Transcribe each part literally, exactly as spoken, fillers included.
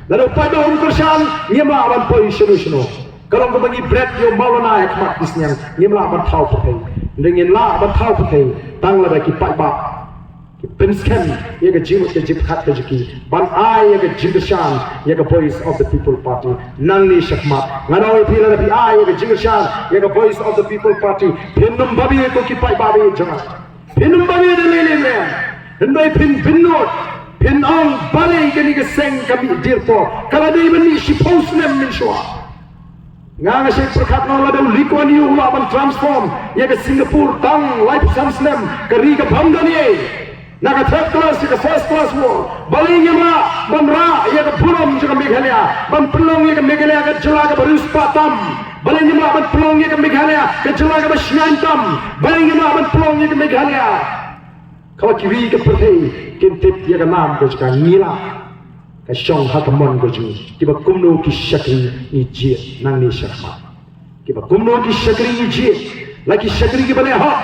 Lada u paidbah um kyrshan, ngim lah ban poi shano shano. Ka long kaba ngi bret ïa u Maulana ha khmat ki sniang, ngim lah ban thaw pyrthei. Hynrei ngin lah ban thaw pyrthei tang lada ki paidbah ki pynskhem ïa ka jingmut ka jingpyrkhat ka jong ki ban ai ïa ka jingkyrshan ïa ka Voice of the People Party. Nangne shakhmat ngan ong ïa phi, lada phi ai ïa ka jingkyrshan ïa ka Voice of the People Party, phin ym babe ko ki paidbah jong nga. Phin ym babe da lei lei mem. Hynrei phin bynnud, phin ong balei kane ka seng ka mih dier por, ka la dei ban mih shiphew snem mynshuwa. Nga nga shait pyrkhat noh lada u Lee Kuan Yew u lah ban transform ïa ka Singapore tang laiphew san snem, ka ri ka bym don ei. Na ka third class ïa ka first class world. Balei ngim lah ban rah ïa ka burom jong ka Meghalaya, ban pynlong ïa ka Meghalaya ka jylla kaba riewspah tam? Balei ngim lah ban pynlong ïa ka Meghalaya ka jylla kaba shngaiñ tam? Balei ngim lah ban pynlong ïa ka Meghalaya kaba ki ri ka pyrthei kin tip ïa ka nam ka jong ka? Ngi lah. Ka shong ha ka mon ka jong ngi. Kiba kumno ki shakri ngi jied nangne shakhmat? Kiba kumno ki shakri ngi jied? La ki shakri kiba leh hok,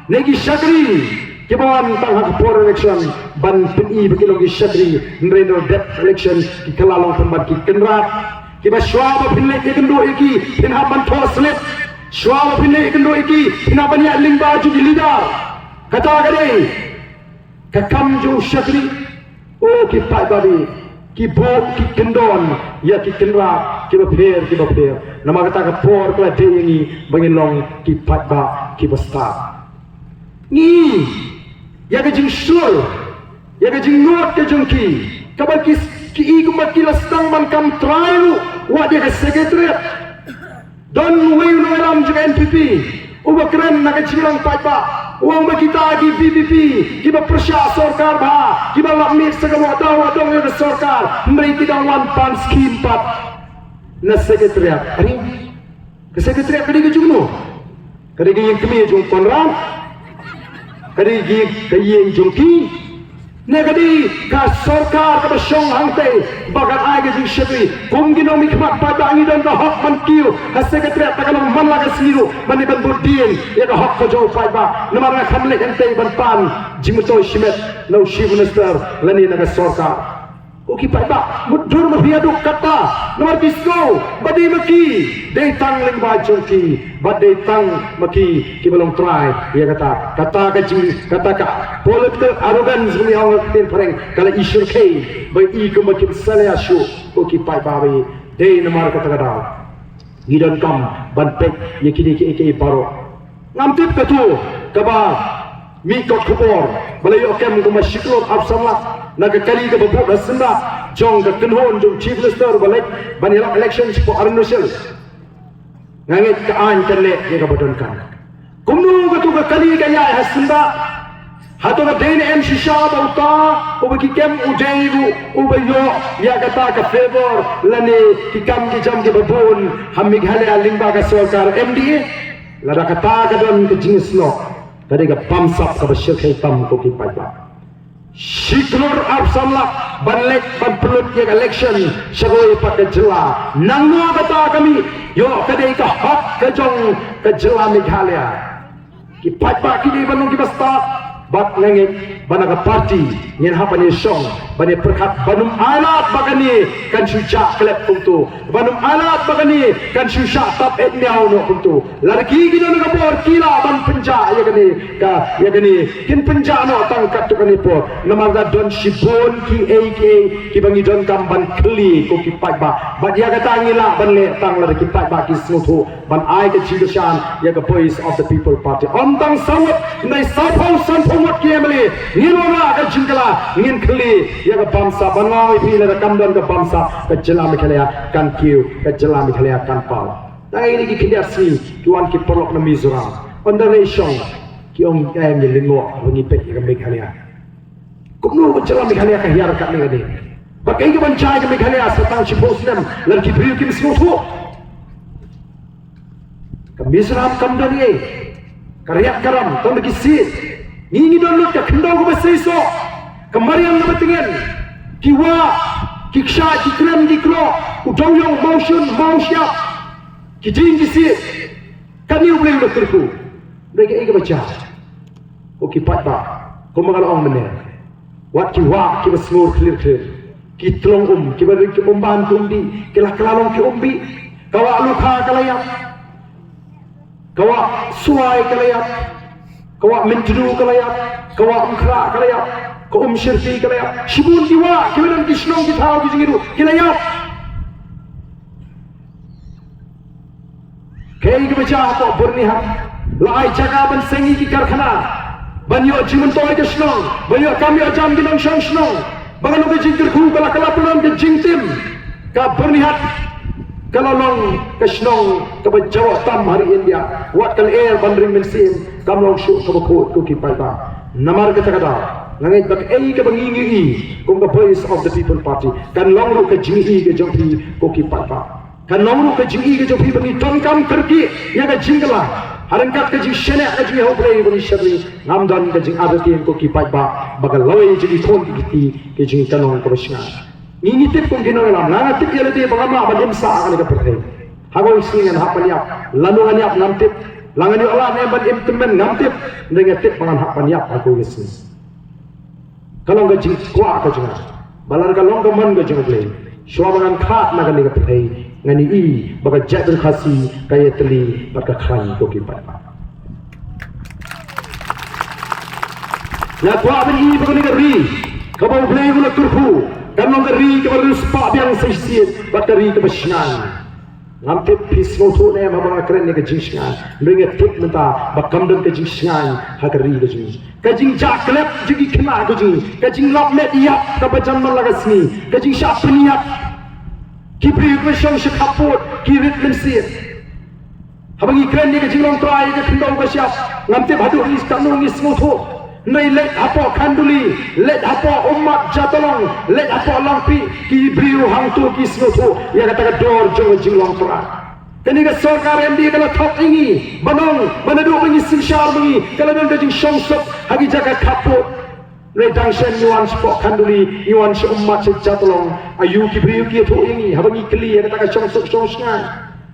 ne ki shakri kiba wan tang ha ka por election ban pyni ba ki long ki shakri, hynrei na dep election ki kylla long pynban ki kynrad. Kiba shuwa ba phin leit ïakynduh ïa ki, phin hap ban thoh slip. Shuwa ba phin leit ïakynduh ïa ki, phin hap ban ïaid lyngba jong ki leader. Kata ka dei ka kam jong u shakri. O ki paidbah, ki buh ki kyndon ïa ki kynrad kiba pher kiba pher. Namar kata ka por ka la dei ïa ngi ba ngin long ki paidbah kiba stad. Ngi, ïa ka jingshlur, ïa ka jingngeit ka jong ki, kaba ki, ki i kumba ki la sdang ban kam trai ruh wat ïa ka Secretariat. Don uwei u nongïalam jong ka N P P uba kren na ka jingïalang paidbah, u ong ba kita ki V P P kiba pyrshah sorkar bha, kiba lap miet sa ka wahda wahdong ïa ka sorkar, hynrei ki dang wan pan skim pat na Secretariat. Ani, ka Secretariat ka dei ka jong no? Ka dei ka ïing kmie jong u Conrad? Ka dei ka ïing jong ki? Ne ka dei ka sorkar kaba shong hangtei ba kan ai ka jingshakri? Kum ki nongmihkhmat paidbah ngi don ka hok ban kiew ha Secretariat ba ka long man la ka sngi ruh ban dei ban bud dien ïa ka hok ka jong u paidbah. Namar nga kham leit hangtei ban pan jingmyntoi shimet na u Chief Minister lane na ka sorkar. Ko ki paidbah, mutdur ma phi haduh katta, namar phi sngew ba dei ma ki, dei tang lyngba jong ki bad dei tang ma ki kiba long trai ïa kata. Kata ka jing, kata ka political arrogance ba ngi ong ha ka ktien phareng ka la i shyrkhei ba i kumba kim salia shuh. Ko ki paidbah, ba dei namar kata ka daw ngi donkam ban peit ïa kine kiei kiei baroh. Ngam tip kato kaba mih kot khubor ba la ïoh kem kumba shi klur arphew san lak na ka kali kaba bud ha syndah jong ka kynhun jong Chief Minister ba leit ban ïalap election shapoh Arunachal. Nga ngeit ka aiñ kan leh ïa kaba donkam. Kumno kato ka kali ka ïaid ha syndah? Hato ka dei ne em shisha ba uta uba ki kem u dei ruh uba ïoh ïa kata ka favor lane ki kam ki jam kiba bun ha Meghalaya lyngba ka sorkar M D A? Lada kata ka don ka jingsnoh, ka dei ka bamsap kaba shyrkhei tam, ko ki paidbah. Shi klur arphew san lak ban leit ban pynlut ïa ka election sha kawei pat ka jylla. Nangno kata ka mih? Ïoh, ka dei ka hok ka jong ka jylla Meghalaya. Ki paidbah ki dei ban long kiba stad bad nga ngeit ba na ka party ngin hap ban ïashong ban ïapyrkhat ban ym ailad ba kane kan shu jah klet kumto, ban ym ailad ba kane kan shu shah tap eh miaw noh kumto. Lada ki ki don ka bor ki lah ban pynjah ïa kane ka, ïa kane, kin pynjah noh tang katto katne por. Namar ka don shibun kiei kiei kiba ngi donkam ban khyllie, ko ki paidbah. Bad ïa kata ngi lah ban leh tang lada ki paidbah ki sngewthuh ban ai ka jingkyrshan ïa ka Voice of the People Party. Ym tang saw ngut, hynrei sawphew sanphew ngut ki M L A ngin wanrah ka jingkylla, ngin khyllie ïa ka bamsap. Ban ong ïa phi, lada kam don ka bamsap, ka jylla Meghalaya kan kiew, ka jylla Meghalaya kan paw. Tang ïa kine ki khyndiat sngi ki wan ki paralok na Mizoram. Ynda lei shong ki ong, em, ngi lyngngoh ba ngi peit ïa ka Meghalaya. Kumno ka jylla Meghalaya ka hiar katne katne? Ba kaei ka ban jia ïa ka Meghalaya sa tang shiphew snem lada ki briew kim sngewthuh? Ka Mizoram kam don ei, ka riat ka ram kam don ki sih. Ngi ngi don lut ka khyndew kaba seisoh, ka mariang kaba tngen, ki wah, ki kshaid, ki krem, ki kroh, u dewïong, mawshun, mawshyiap, ki dieng, ki sih. Kane U Blei u la kyrkhu. Hynrei kaei kaba jia? Ko ki paidbah, kumba nga la ong mynne, wat ki wah kiba sngur khlir khlir, Ki tlong um, ki ba ri ki um ban ki um dih, ki la kylla long ki um bih. Ka wah Lukha ka la ïap. Ka wah Suai ka la ïap. Ka wah Myntdu ka la ïap. Ka wah Umkhrah ka la ïap. Ka Umshyrti ka la ïap. Shibun ki wah, ki ba don ki shnong ki thaw ki jingïaduh, ki la ïap. Kaei kaba jia hapoh Byrnihat? La ai jaka ban seng ïa ki karkhana, ban ïoh jingmyntoi ka shnong, ban ïoh kam ïoh jam ki nongshong shnong. Ba ka long ka jingkyrkhu, ka la, ka la pynlong ka jingtim. Ka Byrnihat ka la long ka shnong kaba jaw tam ha ri India. Wat ka lyer ban ring mynsiem, kam long shuh kaba khuid, ko ki paidbah. Namar kata ka daw nga ngeit ba kaei kaba ngi ngi ïohi kum ka Voice of the People Party kan long ruh ka jingïohi ka jong phi, ko ki paidbah. Kan long ruh ka jingïohi ka jong phi ba ngi donkam kyrkieh ïa ka jingkylla ha ryngkat ka jingshaniah ka jong ngi ha U Blei ba ngi shakri. Ngam don ka jingartatien, ko ki paidbah, ba ka lawei jong ki khun ki kti ka jong ngi kan long kaba shngaiñ. Ngi ngi tip kum ki nongïalam, nga nga tip ïa lade ba ngam lah ban im sah ha kane ka pyrthei. Ha kawei ka sngi ngan hap ban ïap, lano ngan ïap ngam tip. La ngan ïoh lad ne ban im tymmen ngam tip. Hynrei nga tip ba ngan hap ban ïap ha kawei ka sngi. Ka long ka jingkwah ka jong nga, ba lada ka long ka mon ka jong U Blei, shuwa ba ngan khlad na kane ka pyrthei, ngan ïohi ba ka jaitbynriew Khasi ka ïatylli bad ka khlaiñ, ko ki paidbah. Nga kwah ban ïohi ba kane ka ri kaba U Blei u la kyrkhu kan long ka ri kaba riewspah biang sa shisien bad ka ri kaba shngaiñ. Ngam tip phi sngewthuh ne em haba nga kren ïa ka jingshngaiñ. Hynrei nga tip mynta ba kam don ka jingshngaiñ ha ka ri ka jong ngi. Ka jingjah klep jong ki khynnah ka jong ngi, ka jinglap met ïap kaba jan man la ka sngi, ka jingshah pynïap. Ki briew kiba shong sha khappud ki rit mynsiem. Haba ngi kren ïa ka jinglong trai ïa ka khyndew ka shyiap, ngam tip haduh ngi katno ngi sngewthuh. Hynrei leit hapoh Khanduli, leit hapoh Ummat Jatalong, leit hapoh Langpih, ki briew hangto ki sngewthuh ïa kata ka dor jong ka jinglong trai. Kane ka sorkar M D A ka la thok ïa ngi ban ong ba naduh ba ngi synshar ba ngi, ka la don ka jingshongsuk ha ki jaka khappud. Hynrei dang shen ngi wan shapoh Khanduli, ngi wan sha Ummat, sha Jatalong, aïu ki briew ki ïathuh ïa ngi haba ngi kylli ïa kata ka shongsuk shongshngaiñ?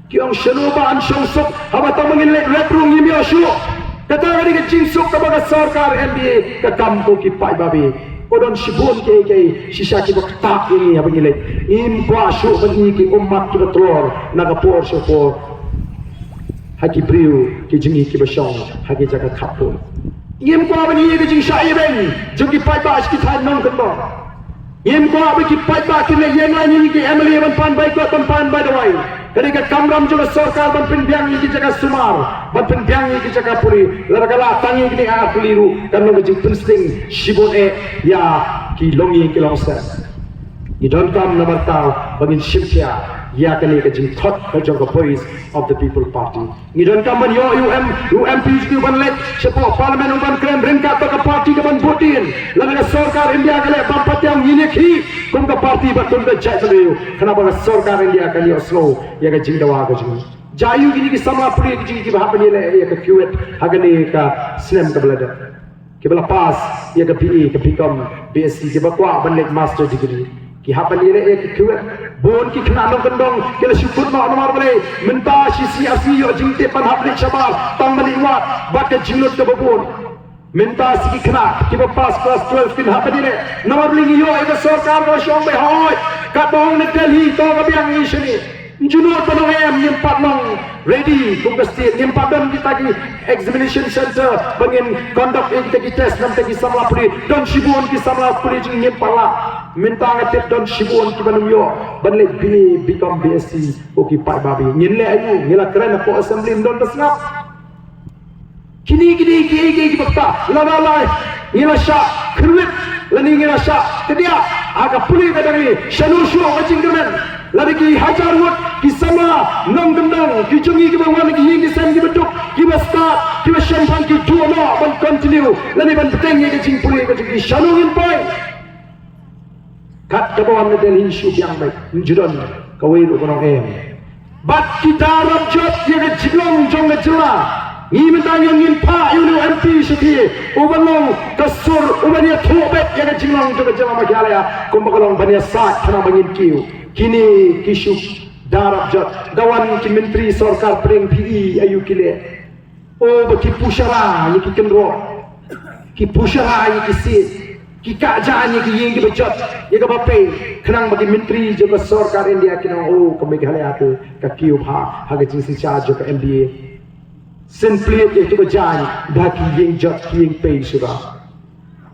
Ki ong shano ba yn shongsuk haba tang ba ngin leit rep ruh ngim ïoh shuh. Kata ka dei ka jingsuk kaba ka sorkar M D A ka kam, ko ki paidbah. Ba don shibun kiei kiei shisha kiba ktah ïa ngi haba ngi leit. Ngim kwah shuh ban i ki ummat kiba tlor na ka por sha ka por ha ki briew ki jong ngi kiba shong ha ki jaka khappud. Ngim kwah ban i ka jingshah ïabeiñ jong ki paidbah sha ki thaiñ nongkyndong. Ngim kwah ba ki paidbah kin leit ïeng laiñ ïa ngi ki M L A ban pan bai kot, ban pan bai dawai. Ka dei ka kamram jong ka sorkar ban pynbiang ïa ki jaka sumar, ban pynbiang ïa ki jaka pule. Lada ka lah tang ïa kine ar tylli ruh kan long ka jingpynsting shibun eh ïa ki longïing ki longsem. Ngi donkam namar kata ba ngin shim khia ïa kane ka jingthok ka jong ka Voice of the People Party. Ngi donkam ban ïoh u M, u M P jong ngi ban leit shapoh Parliament u ban kren ryngkat bad ka party ka ban vote in. Lada ka sorkar India ka leh bam pat ïa ngi, ngi ïakhih kum ka party bad kum ka jaitbynriew, khnang ba ka sorkar India kan ïohsngew ïa ka jingdawa ka jong ngi. Jia aïu kine ki samla pule ki jong ngi kiba hap ban ïaleh ïa ka KUET ha kane ka snem kaba la dep? Kiba la pass ïa ka B A, ka B Com, B Sc, kiba kwah ban leit master degree, ki hap ban ïaleh ïa ka KUET. Bun ki khynnah nongkyndong ki la shu kut noh namar balei? Mynta shi sngi ar sngi ïoh jingtip ban hap leit shabar tang ban leit wad bad ka jinglut kaba bun. Mynta shi ki khynnah kiba pass class twelve kin hap ban ïaleh namar balei? Ngi ïoh ïa ka sorkar kaba shong beit, hooid, katba ong na Delhi to ka biang ngi shane. Ym ju nud ban ong em, ngim pat long ready kum ka state, ngim pat don kita ki examination center ba ngin conduct ïa kita ki test na bynta ki samla pule. Don shibun ki samla pule jong ngi, ngim pat lah. Mynta nga tip don shibun kiba nym ïoh ban leit B A, B Com, B Sc, ko ki paidbah. Ngin leh aïu? Ngi la kren hapoh assembly, ym don ba sngap. Kine, kine kiei kiei kiba ktah. Lada la ngi la shah kyrwit lane ngi la shah kdiah ha ka pule ka dang ngi, shano shuh ka jingkyrmen? Lada ki hajar ngut ki samla nongkyndong ki jong ngi kiba wan na ki ïing ki sem kiba duk, kiba stad, kiba shemphang ki duh noh ban continue lane ban bteng ïa ka jingpule ka jong ki, shano ngin poi? Kat kaba wan na Delhi shu biang beit, ym ju don kawei ruh ka nong em. Bad ki da rap jot ïa ka jinglong jong ka jylla. Ngi mynta ngi ong ngin phah ïa une u M P shathie uban long ka sur, uban ïathuh beit ïa ka jinglong jong ka jylla Meghalaya kumba ka long, ban ïasaid khnang ba ngin kiew. Kine ki shu da rap jot. Da wan ki myntri sorkar pdeng phi i aïu ki leh. O ba ki pushara ïa ki kynroh, ki pushara ïa ki siej. Ki kah jaiñ ïa ki ïing kiba jot, ïa kaba pei, khnang ba ki myntri jong ka sorkar India kin ong, oh, ka Meghalaya te ka kiew bha ha ka jingsynshar jong ka M D A. Sngewthuh ïa kaba jaiñ ba ki ïing jot, ki ïing pei shuwa.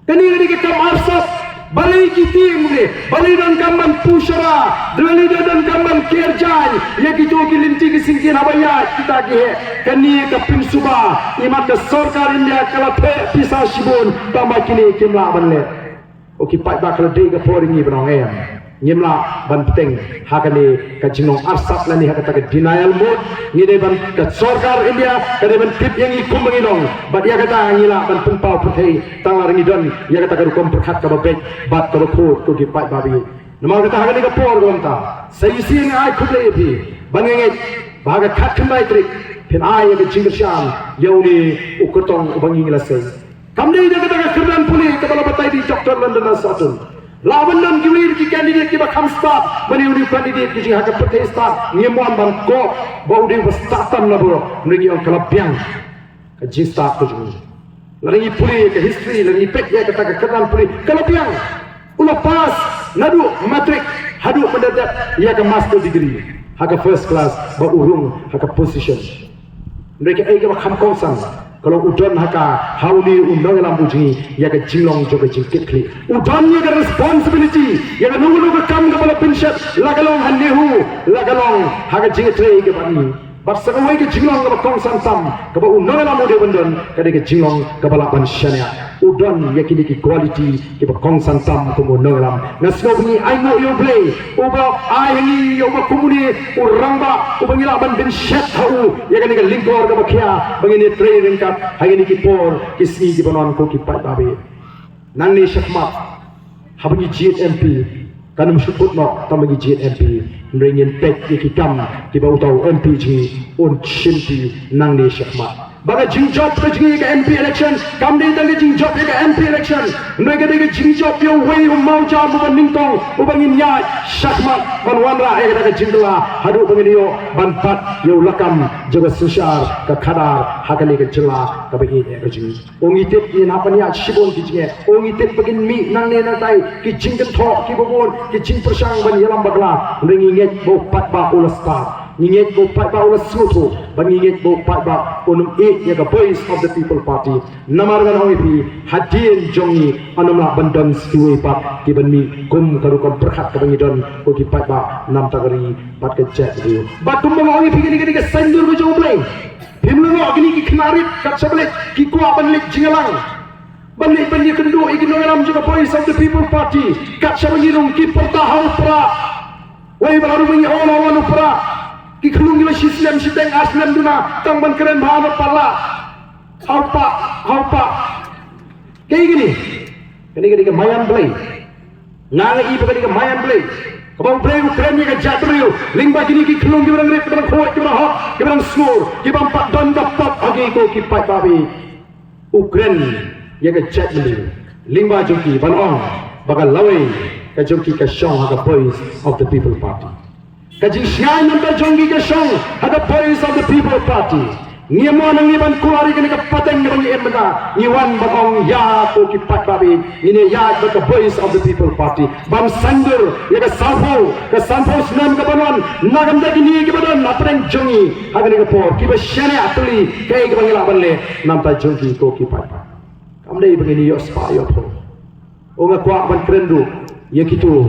Kane ka dei ka kam arsap. Balei ki tieng re, balei donkam ban push ra, balei donkam ban ker jaiñ ïa kito ki lynti ki syngkien haba ïaid kita ki heh. Kane ka pynsuba, imat ka sorkar India ka la theh pisa shibun, tangba kine kim lah ban leh. O ki paidbah, ka la dei ka por ïa ngi ban ong em. Ngim lah ban bteng ha kane ka jinglong arsap lane ha kata ka denial mode. Ngi dei ban, ka sorkar India ka dei ban tip ïa ngi kumba ngi long. Bad ïa kata ngi lah ban pynpaw pyrthei tang lada ngi don ïa kata ka rukom pyrkhat kaba beit bad kaba khuid, ko ki paidbah ba ïeit. Namar kata ha kane ka por kaba mynta sa shisien nga ai khublei ïa phi ban ngeit ba ha ka khatkhyndai tarik phin ai ïa ka jingkyrshan ïa une u kyrtong uba ngi la sei. Kam dei da kata ka kyrdan pule kaba la batai da i Doctor London Sutton. Lah ban don kiwei ki candidate kiba kham stad ban ïa u dei u candidate ki jing ha ka pyrthei stad. Ngim wan ban kop ba u dei uba stad tam na baroh, hynrei ngi ong ka la biang ka jingstad ka jong u. Lada ngi pule ka history, lada ngi peit ïa kata ka kyrdan pule, ka la biang. U la pass naduh matric haduh ban da dep ïa ka master degree ha ka first class, bad u rung ha ka position. Hynrei kaei kaba kham kongsan ka long u don ha ka, ha une u nongïalam u jong ngi, ïa ka jinglong jong ka jingkitkhlieh. U don ïa ka responsibility ïa kano kano ka kam kaba la pynshet, la ka long ha NEHU, la ka long ha ka jingtrei kaba ngi. Bad sa kawei ka jinglong kaba kongsan tam kaba u nongïalam u dei ban don, ka dei ka jinglong kaba lah ban shaniah. U don ïa kine ki quality kiba kongsan tam kum u nongïalam. Nga sngew ba ngi ainguh ïa U Blei uba ai ha ngi ïa uba kum une u rangbah uba ngi lah ban pynshet ha u ïa kane ka lyngkor kaba khia ba ngin ïatrei ryngkat ha kine ki por ki sngi kiba wan, ko ki paidbah ba ïeit. Nangne shakhmat haba ngi jied M P, kan ym shu kut noh tang ba ngi jied M P, hynrei ngin peit ïa ki kam kiba uta u M P jong ngi un shimti nangne shakhmat. Ba ka jingjop ka jong ngi ka M P election kam dei tang ka jingjop ïa ka M P election, hynrei ka dei ka jingjop ïa uwei u mawjam uba nyngkong uba ngin ïaid shakhmat ban wanrah ïa kata ka jingkylla haduh ba ngin ïoh ban bat ïa u lakam jong ka synshar ka khadar ha kane ka jylla kaba ïeit ïa ka jong ngi. O ngi tip ngin hap ban ïaid shibun ki jingeh. O ngi tip ba kin mih nangne nangtai ki jingkynthoh kiba bun, ki jingpyrshang ban ïalam bakla. Hynrei ngi ngeit ba u paidbah u la stad. Ngi ngeit ba u paidbah u la sngewthuh. Bad ngi ngeit ba u paidbah un ym ïeit ïa ka Voice of the People Party. Namar ngan ong ïa phi, hadien jong ngi yn ym lah ban don sa kiwei pat kiban mih kum ka rukom pyrkhat kaba ngi don, ko ki paidbah, na bynta ka ri bad ka jaitbynriew. Bad kumba nga ong ïa phi, kane ka dei ka saiñdur ka jong U Blei. Phim lah noh, kine ki khynnah rit kat shaba leit ki kwah ban leit jingïalang, ban leit ban ïakynduh ïa ki nongïalam jong ka Voice of the People Party. Kat shaba ngi rung ki pyrta ha u Prah. Wei ba la rung ngi ong ha u Prah. Ki khyllung kiba shi snem shiteng ar snem duna tang ban kren bha na pala. Ha u Prah, ha u Prah. Kaei kine? Kane ka dei ka maïan Blei. Nga nga i ba ka dei ka maïan Blei. Kaba U Blei u kren ïa ka jaitbynriew lyngba kine ki khyllung kiba dang rit, kiba dang khuid, kiba dang hok, kiba dang sngur, kiba ym pat don ka pop ha ki, ko ki paidbah ba ïeit. U kren ïa ka jaitbynriew lyngba jong ki, ban ong ba ka lawei ka jong ki ka shong ha ka Voice of the People Party. Ka jingshngaiñ na bynta jong ki ka shong ha ka Voice of the People Party. Ngim wan hangne ban kular ïa kane ka pateng kaba ngi im mynta. Ngi wan ban ong ïa, ko ki paidbah ba ïeit, ngin ïaid bad ka Voice of the People Party ban saiñdur ïa ka sanphew, ka sanphew snem kaba wan, na ka bynta kine kiba don hapdeng jong ngi ha kane ka por, kiba shaniah tylli kaei kaba ngi lah ban leh na bynta jong ki, ko ki paidbah. Kam dei ba ngin ïoh spah ïoh phew. O nga kwah ban kren ruh ïa kito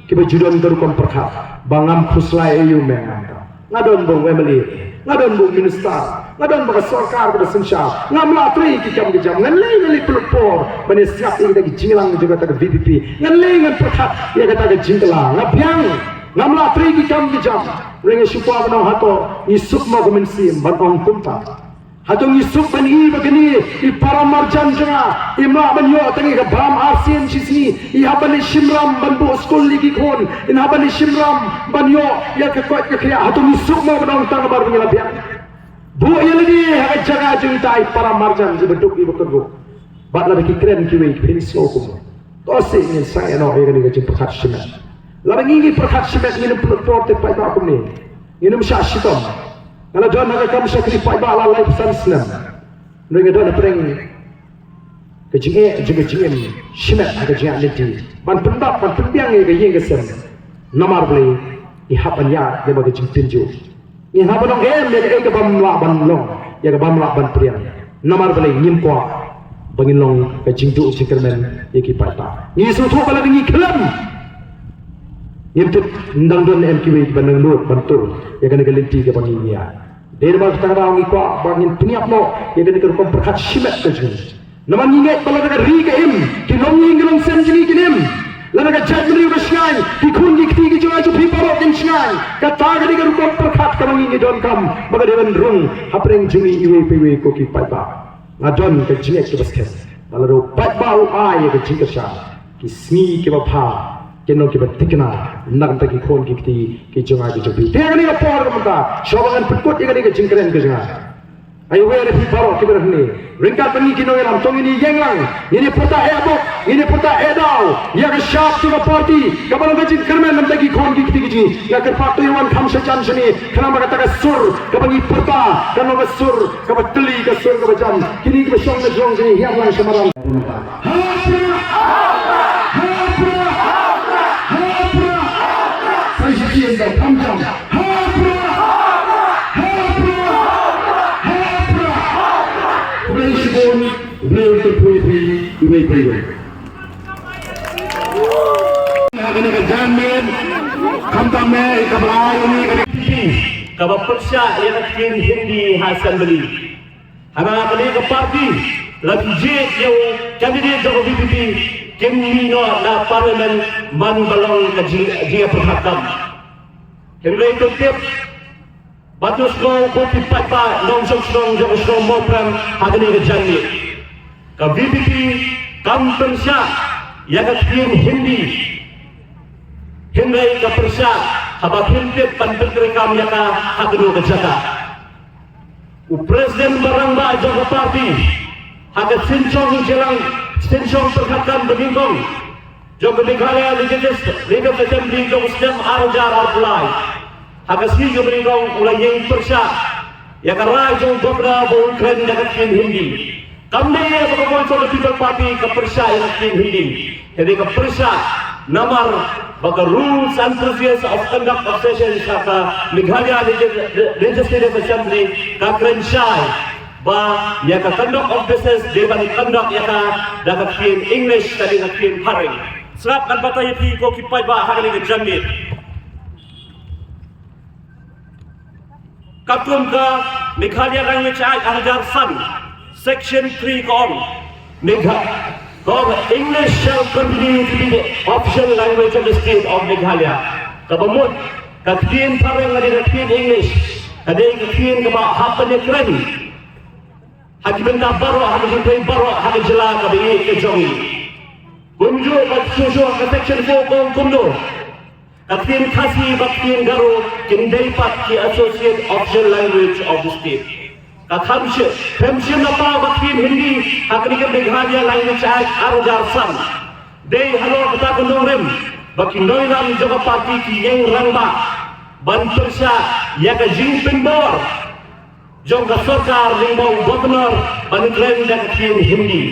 kiba ju don ka rukom pyrkhat ba ngam khuslai aïu me nga. Nga don ba u M L A, nga don ba u minister, nga don ba ka sorkar kaba synshar. Ngam lah trei ki kam ki jam, ngan lei, ngan lei pynlut por ban ïa sngap ïa kita ki jingïalang jong kata ka V P P. Ngan lei ngan pyrkhat ïa kata ka jingkylla. Nga biang, ngam lah trei ki kam ki jam. Hynrei nga shu kwah ban ong, hato ngi suk mo ka mynsiem ban ong kumta? Hato ngi suk ban i ba kine i para marjan jong nga im lah ban ïoh tang ïa ka bam arsien shi sngi? I hap ban leit shim ram ban buh skul ïa ki khun, i hap ban leit shim ram ban ïoh ïa ka koit ka khiah. Hato ngi suk mo ban ong tang namar ba ngi la biang? Buh ïa lade ha ka jaka jong kita i para marjan iba duk iba kyrduh. Bad lada ki kren kiwei, phin sngew kumno? To seh ngin sangeh noh ïa kane ka jingpyrkhat shimet. Lada ngi ngi pyrkhat shimet, ngin ym pynlut por te paidbah kumne. Ngin ym shah shitom. Nga la don ha ka kam shakri paidbah la laiphew san snem. Hynrei nga don hapdeng ka jingeh jong ka jingim shimet ha ka jingïaid lynti ban pyndap ban pynbiang ïa ka ïing ka sem. Namar balei ngi hap ban ïaid ïa ka jingpynjur. Ngi hap ban ong em ïa kaei kaba ym lah ban long, ïa kaba ym lah ban pdiang. Namar balei ngim kwah ba ngin long ka jingduh jingkyrmen ïa ki paidbah. Ngi sngewthuh ba lada ngi khlem, ngim tip, ym dang don em kiwei kiba nang nud ban tur ïa kane ka lynti kaba ngi ïaid. Dei namar kata ka daw ngi kwah ba ngin pynïap noh ïa kane ka rukom pyrkhat shimet ka jong ngi. Namar ngi ngeit ba lada ka ri ka im, ki longïing ki longsem jong ngi kin im. Lada ka jaitbynriew ka shngaiñ, ki khun ki kti ki jong nga jong phi baroh kin shngaiñ. Kata ka dei ka rukom pyrkhat kaba ngi ngi donkam ba ka dei ban rung hapdeng jong ngi iwei pa iwei ko ki paidbah. Nga don ka jingngeit kaba skhem ba lada u paidbah u ai ïa ka jingkyrshan, ki sngi kiba bha kin long kiba thikna na ka bynta ki khun ki kti ki jong nga ki jong phi. Te ha kane ka por ka mynta, shuwa ba ngan pynkut ïa kane ka jingkren ka jong nga, ai wer ïa phi baroh kiba don hangne. Ryngkat bad ngi ki nongïalam, to ngin ïeng lang, ngin ïa pyrta eh bok, ngin ïa pyrta eh daw ïa ka shap jong ka party kaba long ka jingkyrmen na ka bynta ki khun ki kti ki jong ngi. Nga kyrpad to ïa wan kham shajan shane khnang ba kata ka sur kaba ngi pyrta kan long ka sur kaba tylli, ka sur kaba jam. Kine kiba shong na jrong jong ngi, hiar lang sha madan. Ha Prah! Ha Prah! Ha Prah! Sa shisien da kham jam. Ha Prah! Ha Prah! Ha Prah! Khublei shibun, Blei un kyrkhu ïa phi iwei pa iwei. Ha kane ka janmiet, khamtam eh kaba lai ïa ngi kane ka VPP kaba pyrshah ïa ka ktien Hindi ha Assembly. Haba kane ka party la jied ïa u candidate jong ka VPP, kin mih noh na Parliament man ba long ka jing, jingïapyrkhat kam. Hynrei to tip bad to sngewthuh ko ki paidbah nongshong shnong jong ka shnong Mawprem ha kane ka janmiet, ka VPP kam pynshah ïa ka ktien Hindi. Hynrei ka pyrshah haba phim tip ban pyntreikam ïa ka ha kano ka jaka. U President ba rangbah jong ka party ha ka synshong jingïalang, synshong pyrkhat kam ba nyngkong jong ka Meghalaya Legislat-, Legislative Assembly jong u snem ar hajar arphew lai, ha ka sngi kaba nyngkong u la ïeng pyrshah ïa ka rai jong u Governor ba un kren da ka ktien Hindi. Kam dei ba ka Voice of the People Party ka pyrshah ïa ka ktien Hindi. Hynrei ka pyrshah namar ba ka Rules and Procedures of Conduct of Session sha ka Meghalaya Legis-, Legislative Assembly ka kren shai ba ïa ka conduct of business dei ban conduct ïa ka da ka ktien English, ka dei ka ktien phareng. Sngap ngan batai ïa phi ko ki paidbah ha kane ka janmiet. Katkum ka Meghalaya Language Act ar hajar san, Section three ka ong, Megha-, ka ong, "English shall continue to be the official language of the state of Meghalaya." Kaba mut, ka ktien phareng lane ka ktien English ka dei ka ktien kaba hap ban ïakren ha ki bynta baroh, ha ki bynta baroh, ha ka jylla kaba ïeit ka jong ngi. Kumjuh bad shuh shuh ka Section four ka ong kumno, ka ktien Khasi bad ktien Garo kin dei pat ki associate official language of the state. Ka kham shym, kham shym la paw ka ktien Hindi ha kane ka Meghalaya Language Act ar hajar san. Dei halor kata ka nongrim ba ki nongïalam jong ka party ki ïeng rangbah ban pyrshah ïa ka jingpynbor jong ka sorkar lyngba u Governor ban kren da ka ktien Hindi.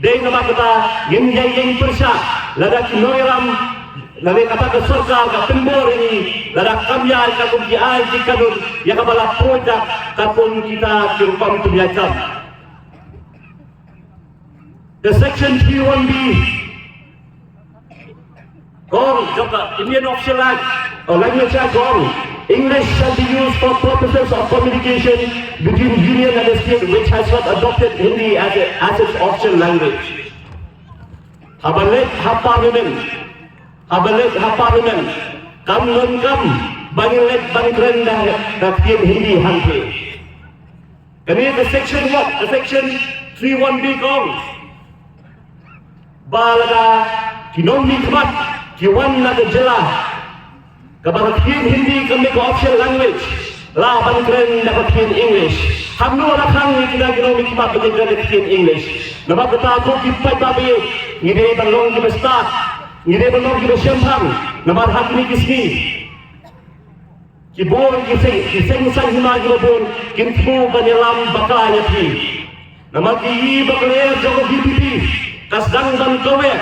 Dei namar kata ngin ïa ïeng pyrshah lada ki nongïalam, lada kata ka sorkar ka pynbor ïa ngi, lada kam ïa ka kum ki ai ki kanun ïa kaba la poi da ka kum kita ki rukom pynïaid kam. The Section three one B ka ong, jong ka Indian Official Act, or Language Act ka ong, "English shall be used for purposes of communication between Union and the state which has not adopted Hindi as a, as its official language." Haba leit ha Parliament, haba leit ha Parliament, kam donkam ba ngin leit ban kren da, da ktien Hindi hangtei. Kane ka section what? Ka section three one B ka ong ba lada ki nongmihkhmat ki wan na ka jylla kaba ka ktien Hindi kam dei ka official language, lah ban kren da ka ktien English. Kumno la khang ïa kita ki nongmihkhmat ba kin kren da ka ktien English? Namar kata ko ki paidbah ba ïeit, ngi dei ban long kiba stad, ngi dei ban long kiba shemphang. Namar ha kine ki sngi ki bun ki seng, ki seng saiñ hima kiba bun kin thmu ban ïalam bakla ïa phi. Namar ki ïohi ba ka lyer jong ka VPP Ka sdang ban kaweh,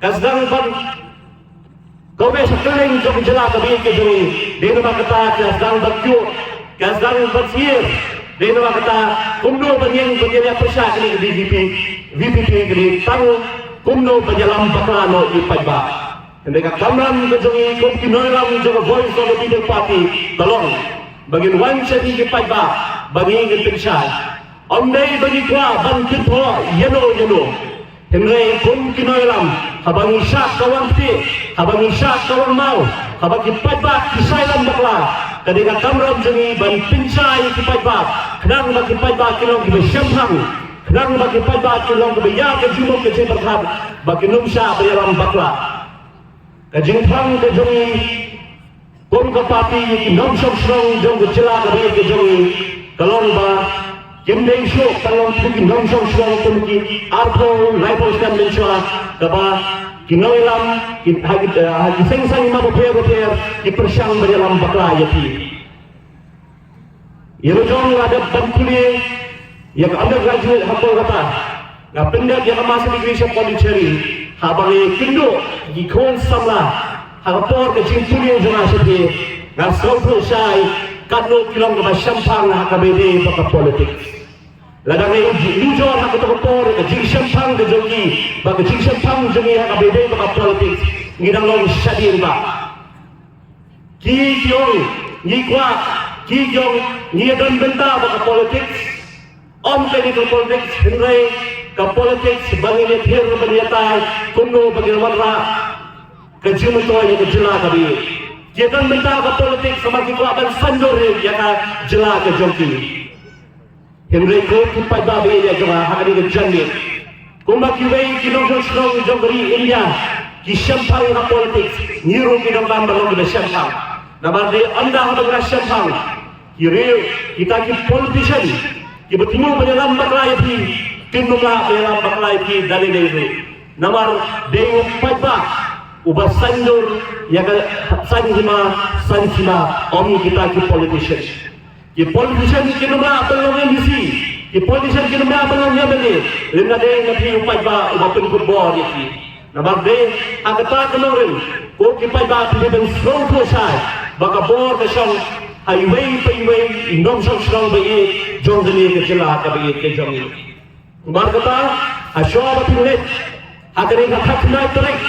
ka sdang ban kaweh sha kylleng jong ka jylla kaba ïeit ka jong ngi. Dei namar kata ka sdang ban kiew, ka sdang ban syier. Dei namar kata kumno ban ïeng ban ïaleh pyrshah kane ka VPP, VPP kane, tang kumno ban ïalam bakla noh ïa ki paidbah. Hynrei ka kamram ka jong ngi kum ki nongïalam jong ka Voice of the People Party ka long ba ngin wan sha ki paidbah ba ngin pynshai. Ym dei ba ngi kwah ban kynthoh ïano ïano. Hynrei kum ki nongïalam, haba ngi shah ka wang ktieh, haba ngi shah ka wang maw, haba ki paidbah ki shah ïalam bakla, ka dei ka kamram jong ngi ban pynshai ïa ki paidbah, khnang ba ki paidbah kin long kiba shemphang, khnang ba ki paidbah kin long kiba ïa ka jingmut ka jingpyrkhat, ba kin ym shah ban ïalam bakla. Ka jingpang ka jong ngi kum ka party ïa ki nongshong shnong jong ka jylla kaba ïeit ka jong ngi ka long ba kim dei shuh ban long ki nongshong shnong kum ki arphew laiphew snem mynshuwa, kaba ki nongïalam ki ha ki, ha ki seng saiñ bapher bapher ki pyrshang ban ïalam bakla ïa phi. Ïa la jong nga dep ban pule ïa ka undergraduate ha Kolkata. Nga pyndep ïa ka master degree sha Pondicherry. Haba nga ïakynduh ïa ki khun samla ha ka por ka jingpule jong nga sha phi, nga sngewthuh shai katno ki long kiba shemphang ha kaba ïadei bad ka politics. Lada nga ïa nujor ha kato ka por ïa ka jingshemphang ka jong ki bad ka jingshemphang jong ngi ha kaba ïadei bad ka politics, ngi dang long shadien bha. Ki ki ong ngi kwah, ki ki ong ngi ïadon bynta bad ka politics. Ym kane ka politics, hynrei ka politics ba ngin ïathir ban ïatai kumno ba ngin wanrah ka jingmyntoi ïa ka jylla kaba ïeit. Ki ïadon bynta ka politics namar ki kwah ban saiñdur ïa ka jylla ka jong ki. Hynrei ko ki paidbah ba ïeit jong nga ha kane ka janmiet, kumba kiwei ki nongshong shnong jong ka ri India ki shemphang ha politics, ngi ruh ngi donkam ban long kiba shemphang. Namar dei ynda haba ngi la shemphang, ki riew, kita ki politician kiba thmu ban ïalam bakla ïa phi, kin ym lah ban ïalam bakla ïa phi da lei lei ruh. Namar dei u paidbah uba saiñdur ïa ka saiñ hima, saiñ sima, ym kita ki politician. Ki politician kin ym lah ban long MDC, ki politician kin ym lah ban long MLA lymda dei na phi u paidbah uba pynkhuid bor ïa ki. Namar dei ha kata ka nongrim, ko ki paidbah, phi dei ban sngewthuh shai ba ka bor ka shong ha iwei pa iwei i nongshong shnong ba ïeit jong kane ka jylla kaba ïeit ka jong ngi. Namar kata, hashuwa ba phin leit ha kane ka khatkhyndai tarik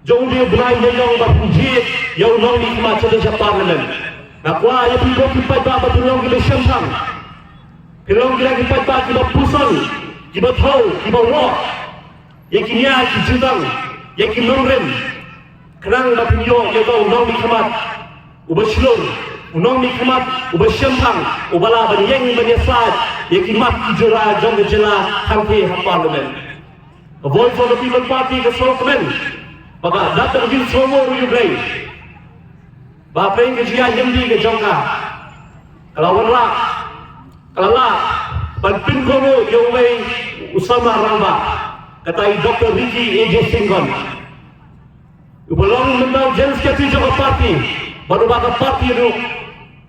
jong une u bnai Ïaïong ba phin jied ïa u nongmihkhmat sha Parliament, nga kwah ïa phi ko ki paidbah ba phin long kiba shemphang, phin long kita ki paidbah kiba puson, kiba thew, kiba wad ïa ki nia ki jutang, ïa ki nongrim, khnang ba phin ïoh ïa uta u nongmihkhmat uba shlur, u nongmihkhmat uba shemphang, uba lah ban ïeng ban ïasaid ïa ki mat ki jura jong ka jylla hangtei ha Parliament. Ka Voice of the People Party ka sngewkmen ba ka dap da ka jingsngewnguh ruh ïa U Blei ba hapdeng ka jingïaid lynti ka jong ka, ka la wanrah, ka la lah ban pynkohnguh ïa uwei u samla rangbah, kata i Doctor Ricky A J Syngkon, uba long mynta u General Secretary jong ka party, bad uba ka party ruh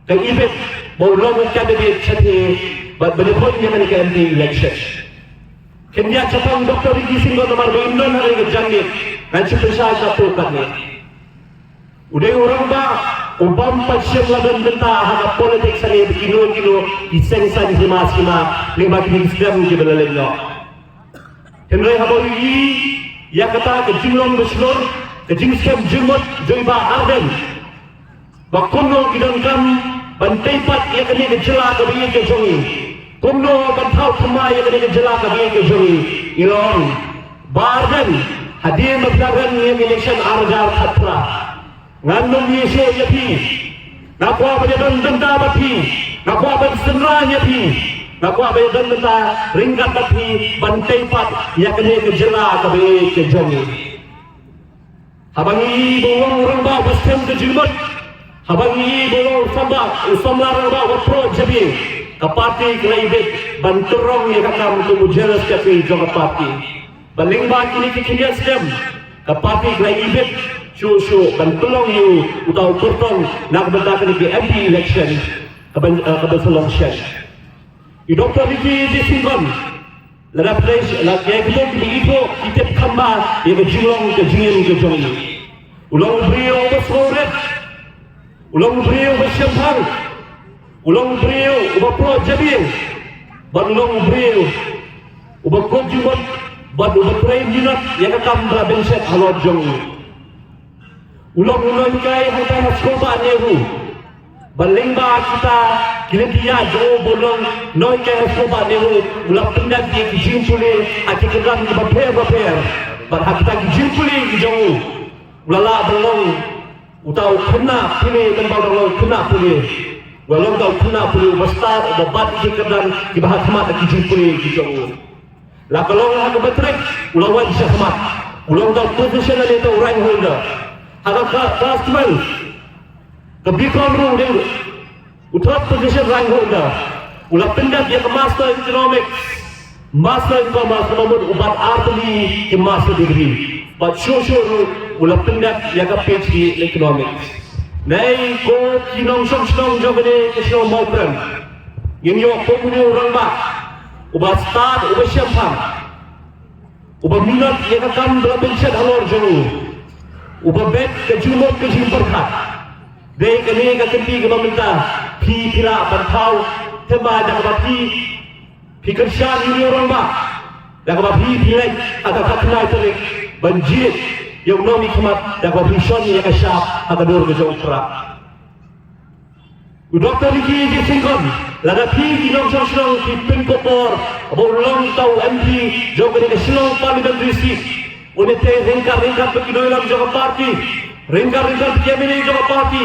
ka ibit ba u long u candidate shatei bad ban ïakhun ïa kane ka M P election. Khyndiat shaphang Doctor Ricky Syngkon namar ba im don ha kane ka janmiet, ngan shu pynshai katto katne. U dei u rangbah u bym pat shym la don bynta ha ka politics hangne ba kino kino ki seng saiñ hima sima lyngba kine ki snem kiba la leit noh. Hynrei haba u ïohi ïa kata ka jinglong ba shlur, ka jingskhem jingmut jong i Bah Ardent, ba kumno ki donkam ban tei pat ïa kane ka jylla kaba ïeit ka jong ngi, kumno ban thaw thymmai ïa kane ka jylla kaba ïeit ka jong ngi, ngi la ong, Bah Ardent, hadien ba phi la rem ïa ka election ar hajar khatphra, ngan ym ïeh shuh ïa phi. Nga kwah ban ïadon bynta bad phi, nga kwah ban synran ïa phi, nga kwah ban ïadon bynta ryngkat bad phi ban tei pat ïa kane ka jylla kaba ïeit ka jong ngi. Haba ngi ïohi ba u long u rangbah uba skhem ka jingmut, haba ngi ïohi ba u long u samla, u samla rangbah uba proud jong ngi, ka party ka la ibit ban tyrrong ïa ka kam kum u General Secretary jong ka party. Bad lyngba kine ki khyndiat snem, ka party ka la ibit shuh shuh ban pynlong ïa u uta u kyrtong na ka bynta kane ka M P election kaba, eh, kaba sa long shen. I Doctor Ricky A J Syngkon, Lada phi leit, la ki, ki, ki, ki, ki tip kham bha ïa ka jinglong ka jingim ka jong i. U long u briew uba sngewrit. U long u briew uba shemphang. U long u briew uba ploh jabieng. Bad u long u briew uba kut jingmut bad uba trei minot ïa ka kam ba la bynshet halor jong u. U long u nonghikai hangtai ha skulbah NEHU. Ba lyngba kita ki lynti ïaid jong u ba u long nonghikai ha skulbah NEHU, u la pyndep ïa ki jingpule ha ki kyrdan kiba pher ba pher. Bad ha kita ki jingpule ki jong u, u la lah ban long uta u khynnah pule, lyngba u dang long u khynnah pule, u la long uta u khynnah pule uba stad, uba bat ïa ki kyrdan kiba ha khmat ha ki jingpule ki jong u. La ka long ha ka matric, u la wan shakhmat. U long uta u position lane uta u rank holder. Ha ka, ka class twelve, ka B.Com ruh u dei u third position rank holder. U la pyndep ïa ka Master Economics, Master in Commerce, kaba mut u bat artylli ki master degree. Bad shuh shuh ruh u la pyndep ïa ka PhD in Economics. Naei ko ki nongshong shnong jong kane ka shnong Mawprem, ngin ïoh kum une u rangbah uba stad, uba shemphang, uba minot ïa ka kam ba la bynshet halor jong u, uba beit ka jingmut ka jingpyrkhat. Dei kane ka kynti kaba mynta phi, phi lah ban thaw, themba da kaba phi, phi kyrshan ïa une u rangbah, da kaba phi, phi leit ha ka khatkhyndai tarik ban jied ïa u nongmihkhmat, da kaba phi shon ïa ka shap ha ka dur ka jong u Prah. U Doctor Ricky A J Syngkon, lada phi ki nongshong shnong phi pynkup bor ba un long uta u MP jong kane ka Shillong Parliamentary Seat, une te ryngkat ryngkat bad ki nongïalam jong ka party, ryngkat ryngkat bad ki MLA jong ka party,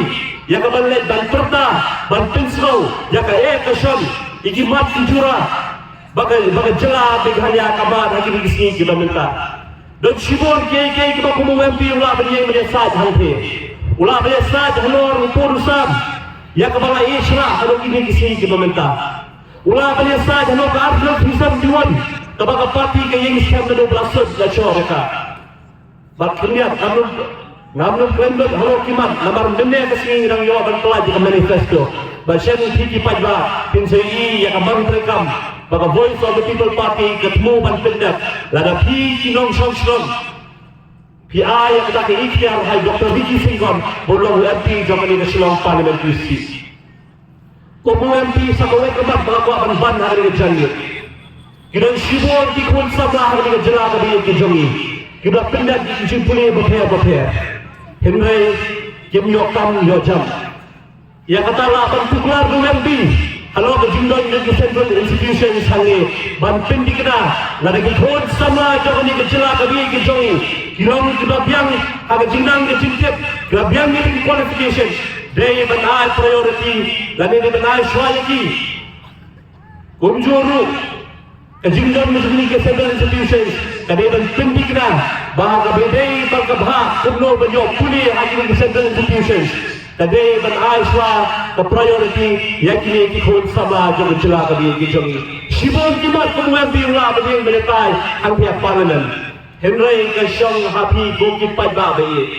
ïa ka ban leit ban pyrta, ban pynsngew ïa ka eh ka shon, ïa ki mat ki jura ba ka, ba ka jylla Meghalaya ka mad ha kine ki sngi kiba mynta. Don shibun kiei kiei kiba kum u MP u lah ban ïeng ban ïasaid hangtei. U lah ban ïasaid halor u pud u sam ïa kaba la ïeh shlak halor kine ki sngi kiba mynta. U lah ban ïasaid halor ka Article three seventy-one kaba ka party ka ïeng skhem naduh ba la sut la shor ïa ka. Bad khyndiat ngam, ngam nym kren lut halor ki mat namar mynne ka sngi ngi dang ïoh ban pyllait ïa ka manifesto. Bad shen phi ki paidbah phin sa ïohi ïa ka man treikam ba ka Voice of the People Party ka thmu ban pyndep lada phi ki nongshong shnong phi ai ïa kata ka iktiar ha i Doctor Ricky Syngkon ba un long u MP jong kane ka Shillong Parliamentary Seat. Kum u MP sa kawei ka mat ba nga kwah ban ban ha kane ka janmiet. Ki don shibun ki khun samla ha kane ka jylla kaba ïeit ka jong ngi kiba la pyndep ïa ki jingpule bapher bapher, hynrei kim ïoh kam ïoh jam. Ïa kata lah ban tuklar da u MP halor ka jingdon jong ki central institutions hangne ban pynthikna lada ki khun samla jong kane ka jylla kaba ïeit ka jong ngi ki long kiba biang ha ka jingnang ka jingtip, kiba biang ïa ki qualification, dei ban ai priority lane dei ban ai shuwa ïa ki. Kumjuh ruh ka jingdon jong kine ki central institutions ka dei ban pynthikna ba kaba dei ba ka bha kumno ban ïoh pule ha kine ki central institutions, ka dei ban ai shuwa ka priority ïa kine ki khun samla jong ka jylla kaba ïeit ka jong ngi. Shibun ki mat kum u MP u lah ban ïeng ban ïatai hangtei ha Parliament. Hynrei ka shong ha phi ko ki paidbah ba ïeit.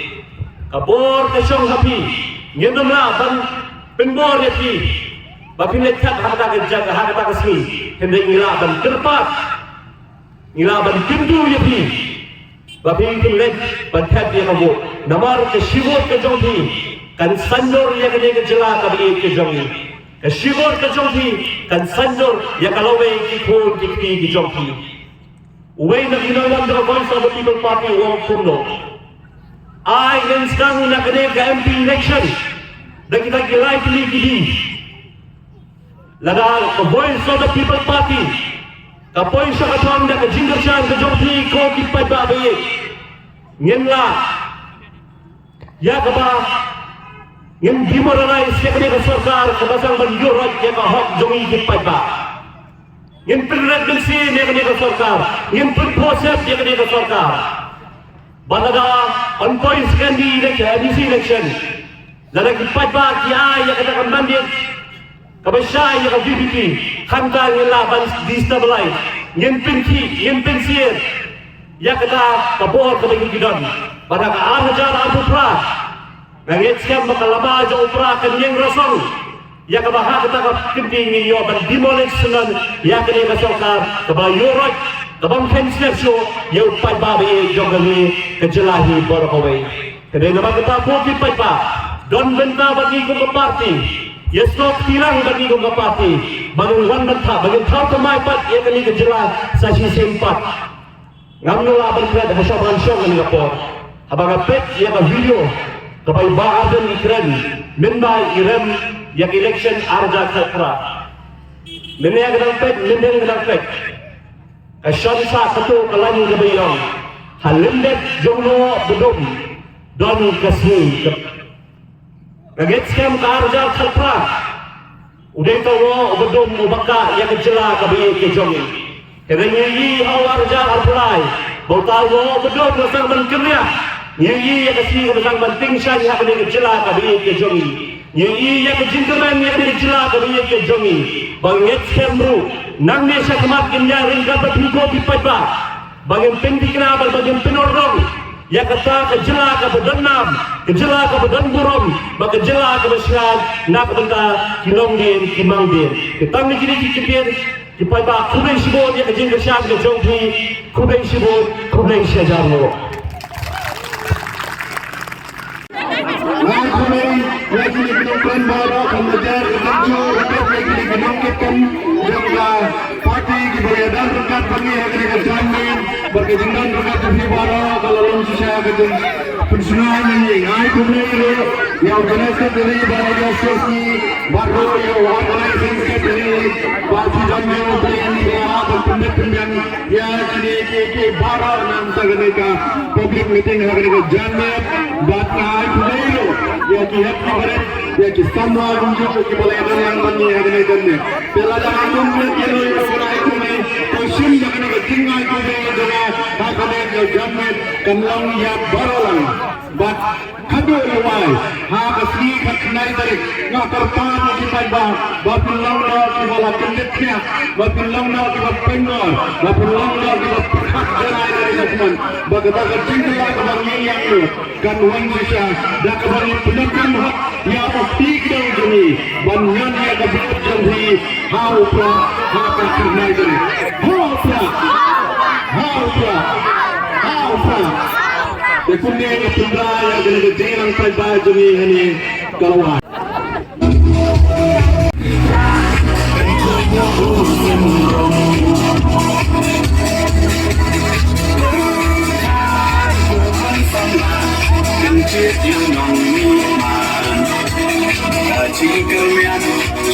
Ka bor ka shong ha phi. Ngin ym lah ban pynbor ïa phi ba phin leit thep ha kata ka jaka, ha kata ka sngi. Hynrei ngi lah ban kyrpad, ngi lah ban kyntu ïa phi ba phin leit ban thep ïa ka vote. Namar ka shi vote ka jong phi kan sanjor ïa kane ka jylla kaba ïeit ka jong ngi. Ka shi vote ka jong phi kan sanjor ïa ka lawei ki khun ki kti ki jong phi. Uwei na ki nongwan jong ka Voice of the People Party u ong kumno: Ai ngin sdang na kane ka MP election da kita ki lai tylli ki dieng. Lada ka Voice of the People Party ka poi sha ka thong da ka jingkyrshan ka jong phi ko ki paidbah ba ïeit, ngin lah ïa kaba ngin demoralize ïa kane ka sorkar kaba sdang ban ïuhroit ïa ka hok jong ngi ki paidbah. Ngin pynrit mynsiem ïa kane ka sorkar, ngin pynphohsep ïa kane ka sorkar. Bad lada yn poi second election, MDC election, lada ki paidbah ki ai ïa kata ka mandate kaba shai ïa ka VPP, hangta ngin lah ban destabilize, ngin pynkhih, ngin pynsyier ïa kata ka bor kaba ngi ki don. Bad ha ka ar hajar arphew phra nga ngeit skhem ba ka lama jong u Prah kan ïeng rasong ïa kaba ha kata ka kynti ngin ïoh ban demolish syndon ïa kane ka sorkar kaba ïuhroit Kaba ym khein sngewsih ïa u paidbah ba ïeit jong ka ri ka jylla hi baroh kawei. Ka dei namar kata ko ki paidbah, don bynta bad ngi kum ka party. Ïasnoh kti lang bad ngi kum ka party ba ngin wan ban thaw, ba ngin thaw thymmai pat ïa kane ka jylla sa shisien pat. Ngam lah ban klet ha shuwa ban shong kane ka por. Haba nga peit ïa ka video kaba i Bah Ardent i kren mynba i rem ïa ka election ar hajar khatphra. Mynne ka dang peit, mynne ka dang peit. Ka shon sa kato ka lain kaba i ong, ha lyndet jong no ba dum don ka sngi ka Ka ngeit skhem ka ar hajar khatphra. U dei uta u ba dum uba kah ïa ka jylla kaba ïeit ka jong ngi. Ka dei ngi ïohi ha u ar hajar arphew lai ba uta u ba dum u sdang ban kynriah. Ngi ïohi ïa ka sngi kaba sdang ban tyngshaiñ ha kane ka jylla kaba ïeit ka jong ngi. Ngi ïohi ïa ka jingkyrmen ïa kane ka jylla kaba ïeit ka jong ngi. Ba ngeit skhem ruh nangne shakhmat ngin ïaid ryngkat bad phi ko ki paidbah. Ba ngin pynthikna bad ba ngin pynurlong ïa kata ka jylla kaba don nam, ka jylla kaba don burom, bad ka jylla kaba shngaiñ na ka bynta ki longdien ki mangdien. Te tang kine ki kyntien, ki paidbah, khublei shibun ïa ka jingkyrshan ka jong phi, khublei shibun, khublei shihajar nguh. Nga khublei ïa kine ki nongkren baroh, ka Majar, ka Tymmen, ka Tymmen, ïa kine ki nongkren jong ka party kiba ïadon ryngkat bad ngi ha kane ka jingmut, bad ka jingdon ryngkat jong phi baroh ka la long shisha ka jingpynsngew ïa ngi. Nga ai khublei ruh ïa u General Secretary bad ïa u Secretary baroh, ïa u Organizing Secretary, bad ki don ïa u Brian, ïa u Pynbeit Pynbiang, ïa kine ki, ki baroh na ka bynta kane ka public meeting ha kane ka jingmut, bad nga ai khublei ruh ïa ki hep ki barit, ïa ki samla kumjuh kiba la ïadon lang bad ngi ha kane ka jingmut. Te lada ngam ïoh ïa u Brian kumne, to shim ïa kane ka jingai khublei jong nga ha kane ka jingmut kan long ïa baroh lang. Bad Haduh ïa wai, ha ka sngi khatkhyndai tarik, nga kyrpad ïa ki paidbah ba phin long noh kiba la kyndit khniat, ba phin long noh kiba pynngor, ba phin long noh kiba pyrkhat janai da ka jingmut, ba kata ka jingkylla kaba ngi ïeng noh kan wan shisha da kaba ngi pyndonkam hok ïa u kti kdew jong ngi ban ñion ïa ka vote jong ngi ha u Prah ha ka khyndai tarik. Ha u Prah! Ha u Prah! Ha u Prah! Te kumne nga pynbna ïa kane ka jingrang paidbah jong ngi hangne ka la wan. Ka jingkyrmen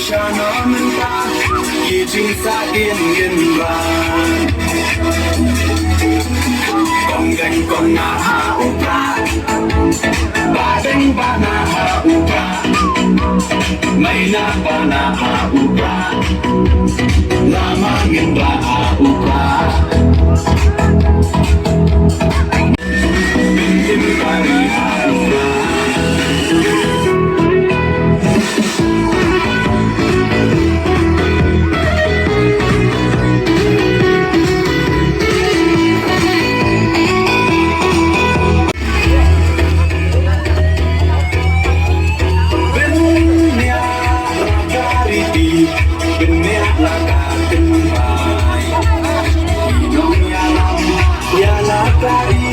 sha no mynta, ki jingsahdien ngin wan. Kong Deng kong Nah ha u Prah, Bah Deng Bah Nah ha u Prah, Maïnah Bah Nah ha u Prah, Lama Nginrah ha u Prah. Ïa la ka ri,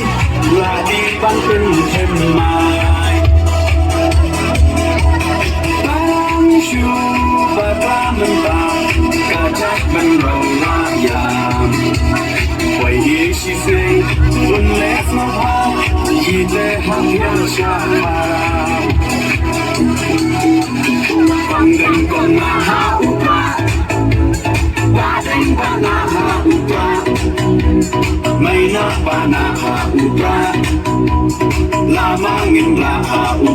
la dei ban pynthymmai. Tang shu bakla mynta, ka jaitbynriew la ïam. Wei i shisneng, bun leh sngewbha, ki te hap ïa shah. Kong Deng kong Nah ha u Prah, Bah Deng Bah Nah ha u Prah, Maïnah Bah Nah ha u Prah, Lama Nginrah ha u